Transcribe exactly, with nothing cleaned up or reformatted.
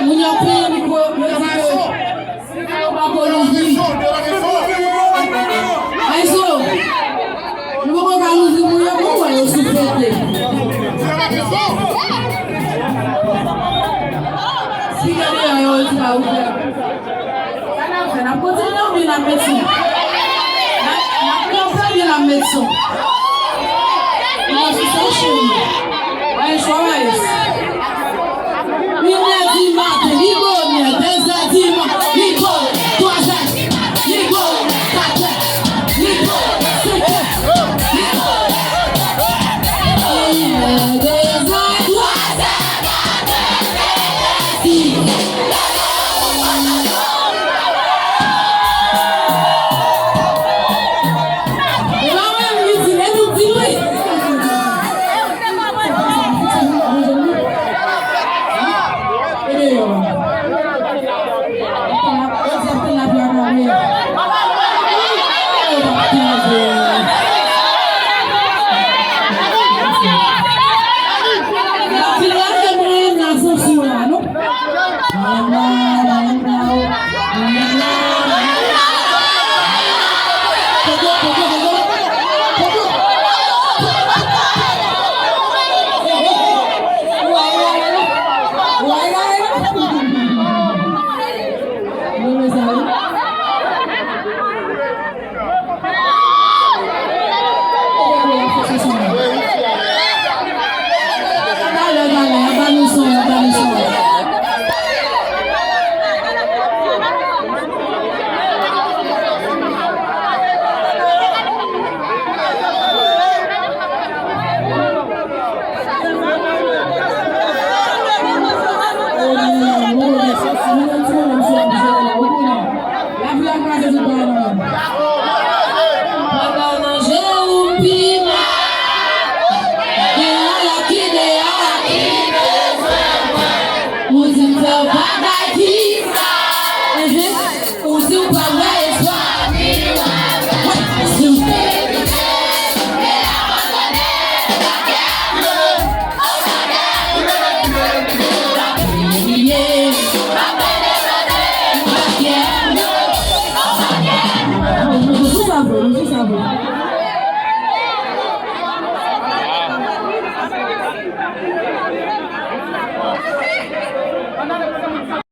Moun yo pran mikwo, yo di ke si yo pa Kolonbi, La met son. N ap, n ap pran premye la met son. Nan sou sa cheri. Ay, chwa, ay. Inè di maten, li bonè, dezè di maten, li bonè, twazè, li bonè, katè, li bonè, senkè, li bonè. Inè, dezè, twazè, katè, senkè, si. Pandan nan je w m pi mal, gen yon lòt ki deyò a ki bezwen mwen. Ou di m fè w bagay ki sa? Ou di w pa wè espwa. Sou sa vre, sou sa vre.